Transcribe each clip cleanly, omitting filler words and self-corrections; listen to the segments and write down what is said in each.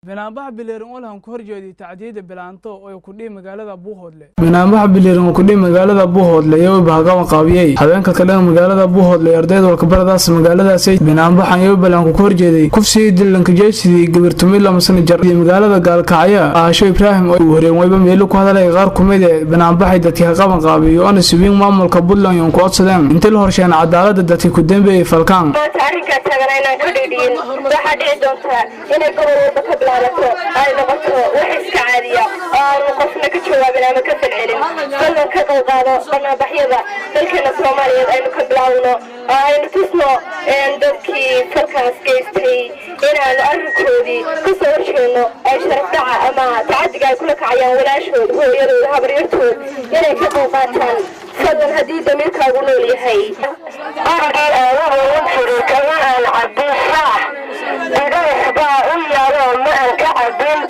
Banaanbax bileerin olhan ku horjeeday tacdiyada bilaanto oo kudhihi magaalada Buuhoodle. Banaanbax bileerin oo kudhihi magaalada Buuhoodle iyo bahagaban qaabiyey haweenka kadhan magaalada Buuhoodle ee ardayda walkabaradaas magaaladaasi. Banaanbaxan iyo balaanku ku horjeeday kufsigii dilanka jeesidii gabartumid 2 sano jar iyo magaalada Gaalkacyo Aasho Ibraahim oo uu horeen wayba meelo ku hadalay qaar kumid ee banaanbaxay dadkii haqaban qaabiyo oona subiin maamulka Puntland yoon ku codsadeen intii la horsheen cadaalada dadkii ku dambeeyey falkaan. Maanta arrinkaa taagana inaan ka dhiidhiyin, waxaa dhici doontaa inay gobol walba ka bilaabato, ay noqoto wax iska caadiya oo aanu qofna ka jawaabin ama ka falcelin. Fadlan ka qayb qaado banaanbaxyada dalkeena Soomaaliyeed aynu ka bilaawno oo aynu tusno dadkii falkaas geystay inaanu arrinkoodii kasoo horjeedno, ay sharaf dhaca ama tacadiga ay kula kacayaan walaashood, hooyadooda, habaryartood inay ka qayb qaataan. Fadlan, haddii damiirkaagu nool yahay. Gurigii aadahoon jiray kama aan cabbin shaah, bidays baa u yaroo ma aan ka cabbin.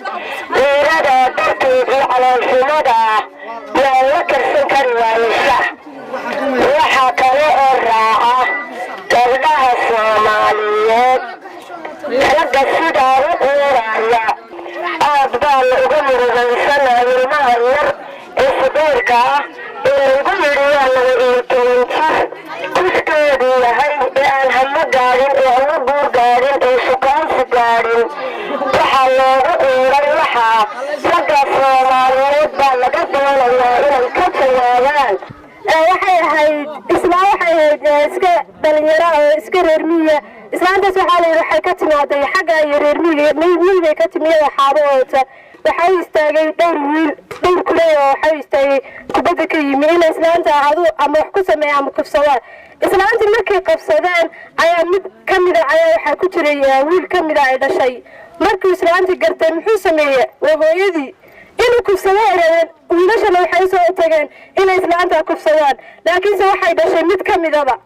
Wiiradaa darteed iyo caloolxumada yaan la karsan kari waayey shaah. Waxa kale oo raaca, gabdhaha Soomaaliyeed ragga sidaa u quuraya aad baa la uga murugaysanaa. Ilmaha yar ee saqiirka ah ee lagu yidhi waa 12 jir kuskeedu yahay, ee aan hamo gaadhin, ee hamo guur gaadhin, ee shukaansi gaadhin, waxaa loogu quuray. Waxaa ragga Soomaaliyeed baa laga doonayaa inay ka jawaabaan. Waxay ahayd islaan, waxay ahayd iska dhalinyaro oo iska reer miyiga. Islaantaas waxaa la yidhi waxay ka timaaday xagga iyo reer miyiga, miyi bay ka timi iyadoo xaabo oota. Waxaa u istaagay dhowr wiil, dhowr kuley oo waxaa u istaagay kubadda ka yimi inay islaanta adu ama wax ku sameeya ama kufsadaan. Islaantii markay qabsadeen ayaa mid ka mida ayaa waxaa ku jiray wiil ka mida ay dhashay. Markuu islaantii gartay, muxuu sameeye? Waa hooyadii inuu kufsado ay rabeen. Wiilashana waxay usoo tageen inay islaanta kufsadaan, laakiinse waxay dhashay mid ka midaba.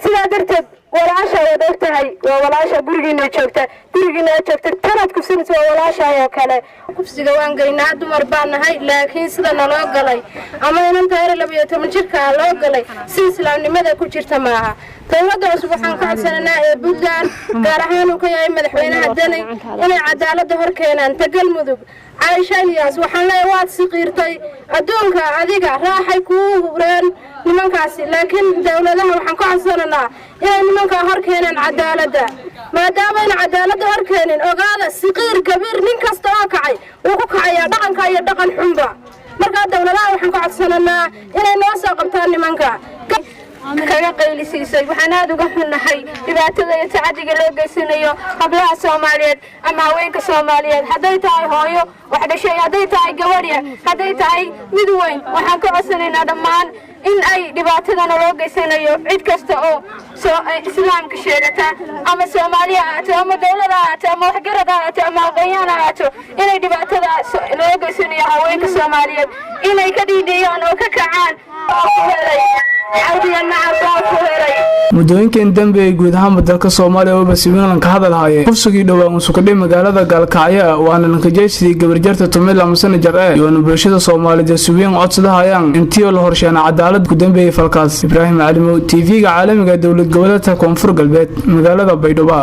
Sidaa darteed, walaasha waad og tahay, waa walaasha gurigiina joogta, gurigiina aad joogta, tanaad kufsanaysa waa walaashaay oo kale. Kufsiga waan geynaa, dumar baan nahay, laakiin sida naloo galay ama inanta yar 12 jirkaa loo galay si islaamnimada ku jirta maaha. Dowladda cusub waxaan ka codsanaynaa ee Puntland, gaar ahaan uu ka yahay madaxweynaha Deni, inay cadaaladda hor keenaan. Ta Galmudug, Caaisha Ilyaas, waxaan leeyahay waad siqiirtay, adduunka adiga raaxay kuu hureen nimankaasi, laakiin dowladaha waxaan ka codsanaynaa inay nimankaa hor keenaan cadaaladda. Maadaamayna cadaaladda hor keenin, ogaada, siqiir kabiir nin kasta oo kacay wuu ku kacayaa dhaqanka iyo dhaqan xunba. Markaa dowladaha waxaan ka codsanaynaa inay noo soo qabtaan nimanka. Kaga qaylisiisay, waxaan aada uga xunnahay dhibaatada iyo tacadiga loo geysanayo hablaha Soomaaliyeed ama haweenka Soomaaliyeed. Hadday tahay hooyo wax dhashay, hadday tahay gabadhya, hadday tahay mid weyn, waxaan ka codsanaynaa dhammaan in ay dhibaatadana loo geysanayo cid kasta oo islaamka sheegata, ama Soomaaliya ahaato, ama dowlad ha ahaato, ama waxgarad ha ahaato, ama aqoon-yahan ha ahaato, inay dhibaatada loo geysanayo haweenka Soomaaliyeed inay ka dhiidhiyaan oo ka kacaan. Muddooyinkan dambe ay guud ahaanba dalka Soomaaliya oo basiwiinlan ka hadal haayeen kufsigii dhowaan usukadhay magaalada Gaalkacyo, waana lankajeysidii gabarjarta 12 sano jar ee iyoona bulshada Soomaaliyeed suwiin codsadahayaan intii la horsheena cadaalad ku dambeeyey falkaas. Ibraahim Calimow, TV-ga caalamiga dowlad goboleedka Koonfur Galbeed, magaalada Baydhabo.